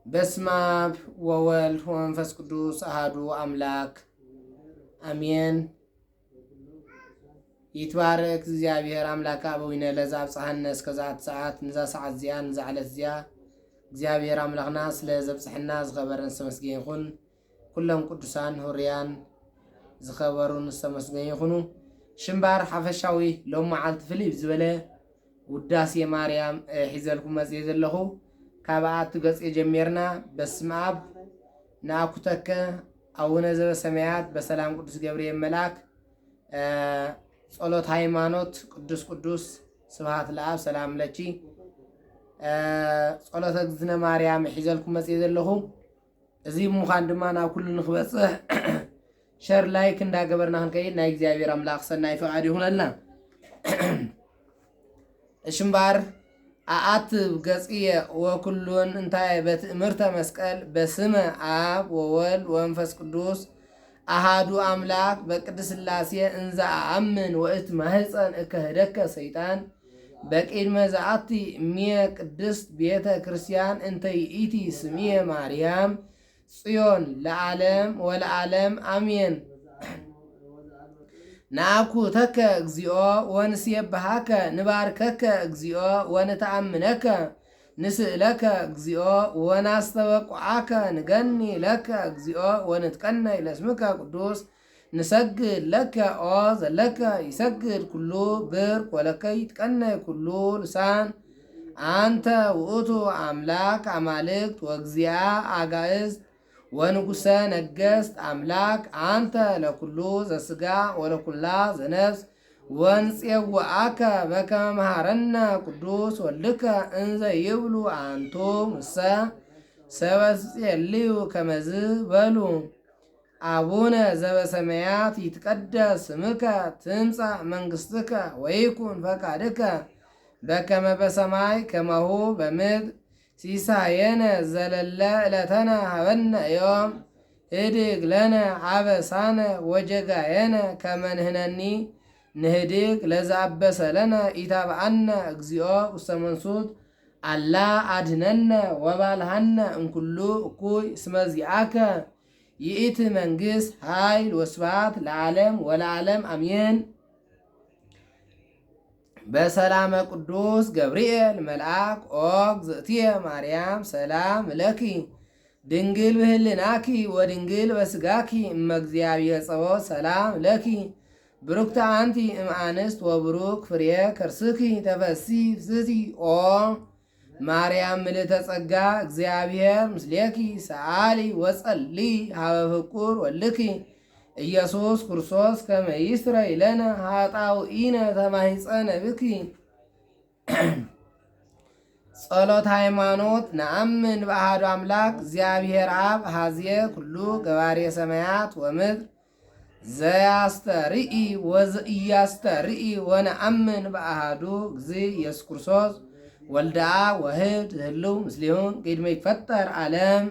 በስመ አብ ወወልድ ወመንፈስ ቅዱስ አሐዱ አምላክ አሜን። ይትባረክ እግዚአብሔር አምላከ አበዊነ ለዘአብጽሐነ እስከ ዛቲ ሰዓት፣ ንዛ ሰዓት እዚኣ ንዛ ዕለት እዚኣ እግዚኣብሔር ኣምላኽና ስለ ዘብጽሐና ዝኸበረን ዝተመስገነ ይኹን። ኩሎም ቅዱሳን ሁርያን ዝኸበሩን ዝተመስገኑ ይኹኑ። ሽምባር ሓፈሻዊ ሎም መዓልቲ ፍልይ ብዝበለ ውዳሴ ማርያም ሒዘልኩም መጽየ ዘለኹ። ካብ ኣቲ ገጽ ጀሚርና በስመ አብ ንአኩተከ አቡነ ዘበሰማያት በሰላም ቅዱስ ገብርኤል መልአክ ጸሎት ሃይማኖት ቅዱስ ቅዱስ ስብሐት ለአብ ሰላም ለኪ ጸሎተ እግዝእትነ ማርያም ሒዘልኩም መጽየ ዘለኹ። እዚ ምዃን ድማ ናብ ኩሉ ንክበጽሕ share like እንዳገበርና ክንከይድ ናይ እግዚኣብሔር ኣምላኽ ሰናይ ፍቃድ ይኹነልና። እሺ እምበኣር ኣአትብ ገጽየ ወኩሉን እንታይ በትእምርተ መስቀል በስመ አብ ወወልድ ወመንፈስ ቅዱስ አሃዱ አምላክ በቅድስት ሥላሴ እንዘ አአምን ወእትማህፀን እከህደከ ሰይጣን በቅድመ ዘአቲ እምየ ቅድስት ቤተ ክርስቲያን እንተ ይእቲ ስምየ ማርያም ጽዮን ለዓለም ወለዓለም አሜን። ንአኩተከ እግዚኦ ወንሴብሐከ ንባርከከ እግዚኦ ወንተአምነከ ንስእለከ እግዚኦ ወናስተበቍዓከ ንገኒ ለከ እግዚኦ ወንትቀነይ ለስምከ ቅዱስ ንሰግድ ለከ ኦ ዘለከ ይሰግድ ኩሉ ብርክ ወለከ ይትቀነይ ኩሉ ልሳን አንተ ውእቱ አምላክ አማልክት ወእግዚአ አጋእዝት ወንጉሰ ነገስት አምላክ አንተ ለኩሉ ዘስጋ ወለኩላ ዘነፍስ ወንፄውአከ በከመ መሃረነ ቅዱስ ወልድከ እንዘ ይብሉ አንቱም እሰ ሰበ ትጼልዩ ከመዝ በሉ። አቡነ ዘበሰማያት ይትቀደስ ስምከ ትምጻእ መንግስትከ ወይኩን ፈቃድከ በከመ በሰማይ ከማሁ በምድር ሲሳየነ ዘለለ ዕለተነ ሀበነ ዮም ህድግ ለነ አበሳነ ወጀጋየነ ከመ ንሕነኒ ንህድግ ለዘአበሰ ለነ ኢታብአነ እግዚኦ ውስተ መንሱት አላ አድኅነነ ወባልሃነ እምኩሉ እኩይ እስመ ዚአከ ይእቲ መንግስት ኃይል ወስብሐት ለዓለም ወለዓለም አሜን። በሰላመ ቅዱስ ገብርኤል መልአክ ኦ እግዝእትየ ማርያም ሰላም ለኪ ድንግል ብህልናኪ ወድንግል በስጋኪ እመ እግዚአብሔር ጸባኦት ሰላም ለኪ ብሩክተ አንቲ እምአንስት ወብሩክ ፍሬ ከርስኪ ተፈሲ ፍስሕቲ ኦ ማርያም ምልዕተ ጸጋ እግዚአብሔር ምስሌኪ ሰአሊ ወጸሊ ሀበ ፍቁር ወልኪ ኢየሱስ ክርስቶስ ከመ ይስረይ ለነ ኃጣውኢነ ተማሂፀነ ብኪ። ጸሎት ሃይማኖት ነአምን በአሐዱ አምላክ እግዚአብሔር አብ ሀዝየ ኩሉ ገባሬ ሰማያት ወምድር ዘያስተርኢ ወዘኢያስተርኢ ወነአምን በአሐዱ እግዚእ ኢየሱስ ክርስቶስ ወልደ አብ ወህድ ዝህልው ምስሌሁን ቅድመ ይፈጠር ዓለም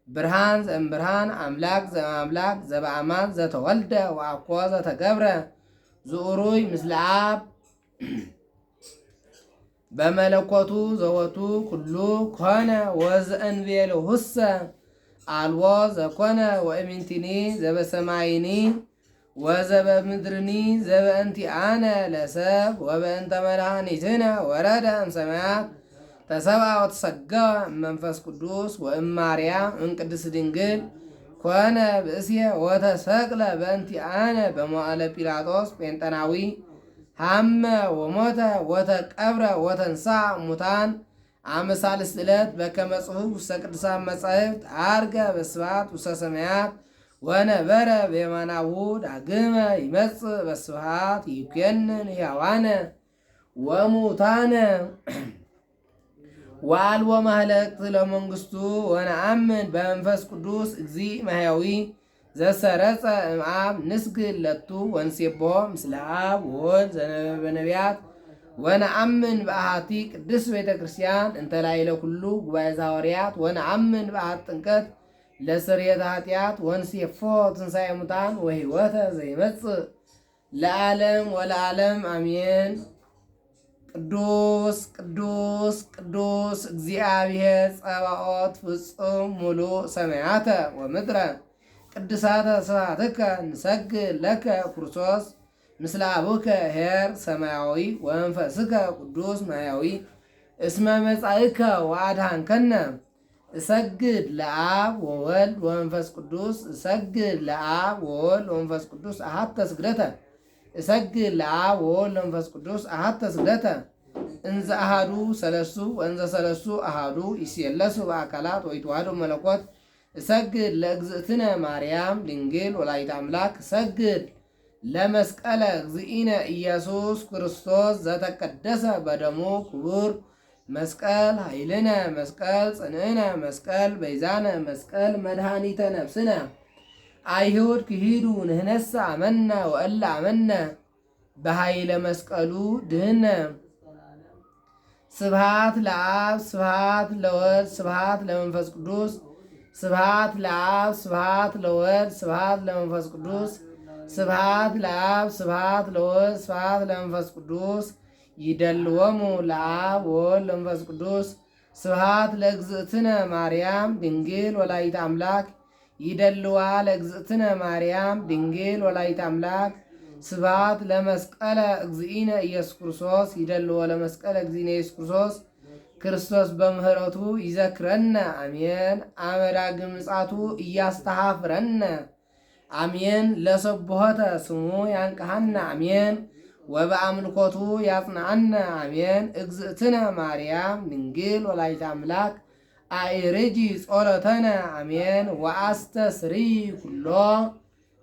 ብርሃን ዘእምብርሃን አምላክ ዘእምአምላክ ዘበአማን ዘተወልደ ወአኮ ዘተገብረ ዝኡሩይ ምስለ አብ በመለኮቱ ዘወቱ ኩሉ ኮነ ወዘእንቤልሁሰ አልቦ ዘኮነ ወእምንቲኒ ዘበሰማይኒ ወዘበምድርኒ ዘበእንቲአነ ለሰብ ወበእንተ መድኃኒትነ ወረደ እምሰማያት ተሰብአ ወተሰገወ እመንፈስ ቅዱስ ወእማርያም እምቅድስት ድንግል ኮነ ብእስየ ወተሰቅለ በእንቲአነ በመዋዕለ ጲላጦስ ጴንጠናዊ ሐመ ወሞተ ወተቀብረ ወተንሥአ እሙታን አመ ሣልስት ዕለት በከመ ጽሑፍ ውስተ ቅዱሳን መጻሕፍት ዐርገ በስብሐት ውስተ ሰማያት ወነበረ በየማናሁ ዳግመ ይመጽእ በስብሐት ይኴንን ሕያዋነ ወሙታነ ወአልቦ ማህለቅት ለመንግስቱ ወነአምን በመንፈስ ቅዱስ እግዚእ ማሕያዊ ዘሰረጸ እምአብ ንስግድ ለቱ ወንሴቦ ምስለ አብ ወወልድ ዘነበ በነቢያት ወነአምን በአሐቲ ቅድስት ቤተ ክርስቲያን እንተ ላዕለ ኩሉ ጉባኤ ዘሐዋርያት ወነአምን በአሐቲ ጥምቀት ለስርየተ ኃጢአት ወንሴፎ ትንሣኤ ሙታን ወሕይወተ ዘይመጽእ ለዓለም ወለዓለም አሜን። ቅዱስ ቅዱስ ቅዱስ እግዚአብሔር ጸባኦት ፍጹም ሙሉእ ሰማያተ ወምድረ ቅድሳተ ስብሐትከ ንሰግድ ለከ ክርስቶስ ምስለ አቡከ ኄር ሰማያዊ ወመንፈስከ ቅዱስ ማያዊ እስመ መጻእከ ወአድኃንከነ። እሰግድ ለአብ ወወልድ ወመንፈስ ቅዱስ፣ እሰግድ ለአብ ወወልድ ወመንፈስ ቅዱስ አሐተ ስግደተ፣ እሰግድ ለአብ ወወልድ ወመንፈስ ቅዱስ አሐተ ስግደተ። እንዘ አሃዱ ሰለስቱ ወእንዘ ሰለስቱ አሃዱ ይሴለሱ በአካላት ወይተዋህዱ መለኮት። እሰግድ ለእግዝእትነ ማርያም ድንግል ወላዲተ አምላክ። እሰግድ ለመስቀለ እግዚእነ ኢየሱስ ክርስቶስ ዘተቀደሰ በደሙ ክቡር። መስቀል ኃይልነ፣ መስቀል ጽንዕነ፣ መስቀል በይዛነ፣ መስቀል መድኃኒተ ነፍስነ። አይሁድ ክሂዱ ንህነሰ አመነ ወእለ አመነ በኃይለ መስቀሉ ድህነ። ስብሃት ለአብ፣ ስብሃት ለወልድ፣ ስብሃት ለመንፈስ ቅዱስ። ስብሃት ለአብ፣ ስብሃት ለወልድ፣ ስብሃት ለመንፈስ ቅዱስ። ስብሃት ለአብ፣ ስብሃት ለወልድ፣ ስብሃት ለመንፈስ ቅዱስ። ይደልወሙ ለአብ ወወልድ ለመንፈስ ቅዱስ። ስብሃት ለእግዝእትነ ማርያም ድንግል ወላዲተ አምላክ። ይደልዋ ለእግዝእትነ ማርያም ድንግል ወላዲተ አምላክ። ስብሃት ለመስቀለ እግዚእነ ኢየሱስ ክርስቶስ። ይደልዎ ለመስቀለ እግዚእነ ኢየሱስ ክርስቶስ። ክርስቶስ በምህረቱ ይዘክረነ አሜን። አመ ዳግም ምጽአቱ እያስተሃፍረነ አሜን። ለሰብሖተ ስሙ ያንቅሃነ አሜን። ወበአምልኮቱ ያጽንዓነ አሜን። እግዝእትነ ማርያም ድንግል ወላዲተ አምላክ አዕርጂ ጸሎተነ አሜን። ወአስተስሪ ኩሎ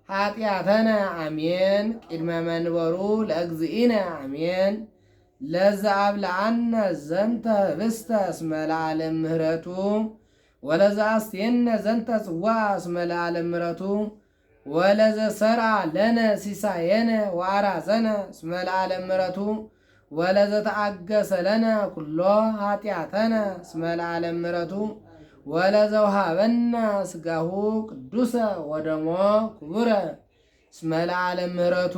ኃጢአተነ አሜን። ቅድመ መንበሩ ለእግዚእነ አሜን። ለዘአብልዓነ ዘንተ ህብስተ እስመ ለዓለም ምህረቱ፣ ወለዘአስቴነ ዘንተ ጽዋ እስመ ለዓለም ምህረቱ፣ ወለዘሰርዓ ለነ ሲሳየነ ወአራዘነ እስመ ለዓለም ምህረቱ፣ ወለዘተአገሰ ለነ ኩሎ ኃጢአተነ እስመ ለዓለም ምህረቱ፣ ወለዘውሃበነ ስጋሁ ቅዱሰ ወደሞ ክቡረ እስመ ለዓለም ምህረቱ፣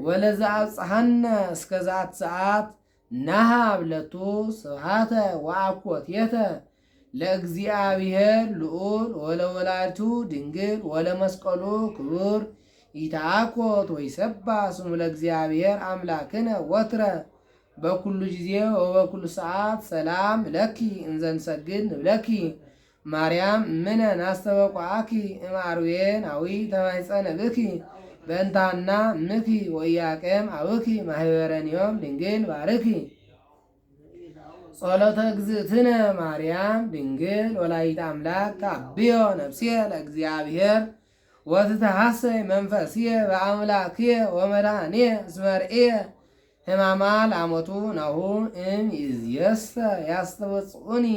ወለዘአብጽሐነ እስከ ዛት ሰዓት ናሃብ ለቱ ስብሐተ ወአኮቴተ ለእግዚአብሔር ልዑል ወለወላዲቱ ድንግል ወለመስቀሉ ክቡር። ይትአኮት ወይሰባ ስሙ ለእግዚአብሔር አምላክነ ወትረ በኩሉ ጊዜ ወበኩሉ ሰዓት። ሰላም ለኪ እንዘ ንሰግድ ንብለኪ ማርያም እምነ ናስተበቋኪ እምአርዌ ናዊ ተማይፀነ ብኪ በእንታና እምኪ ወኢያቄም አብኪ ማህበረኒዮም ድንግል ባርኪ። ጸሎተ እግዝእትነ ማርያም ድንግል ወላዲተ አምላክ ታብዮ ነፍስየ ለእግዚአብሔር ወትተሐሰይ መንፈስየ በአምላክየ ወመድኃኒየ እስመ ርእየ ሕማማ ላሞቱ ናሁ እም ይእዜሰ ያስተበጽዑኒ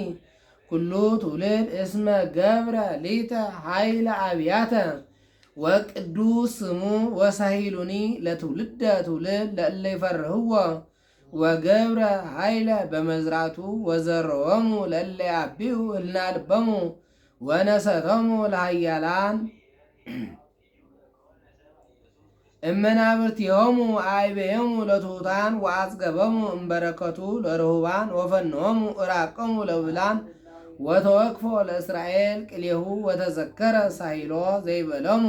ኩሉ ትውልድ እስመ ገብረ ሊተ ኃይለ አብያተ ወቅዱስ ስሙ ወሳሂሉኒ ለትውልደ ትውልድ ለእለ ይፈርህዎ። ወገብረ ኃይለ በመዝራቱ ወዘረወሙ ለእለ ያቢሁ እልና ልበሙ ወነሰቶሙ ለኃያላን እመናብርቲሆሙ አይቤዮሙ ለትሑታን ወአጽገቦሙ እምበረከቱ ለርሁባን ወፈኖሙ እራቆሙ ለብላን ወተወክፎ ለእስራኤል ቅሌሁ ወተዘከረ ሳሂሎ ዘይበሎሙ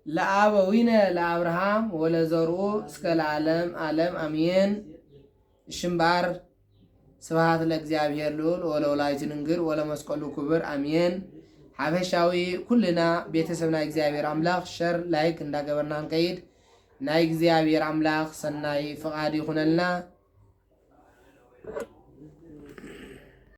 ለአበዊነ ለአብርሃም ወለዘርኡ እስከ ለዓለም ዓለም አሜን። ሽምባር ስብሐት ለእግዚአብሔር ልዑል ወለወላዲቱ ድንግል ወለመስቀሉ ክቡር አሜን። ሓፈሻዊ ኩልና ቤተሰብ ናይ እግዚኣብሔር ኣምላኽ share like እንዳገበርና ክንከይድ ናይ እግዚኣብሔር ኣምላኽ ሰናይ ፍቓድ ይኹነልና።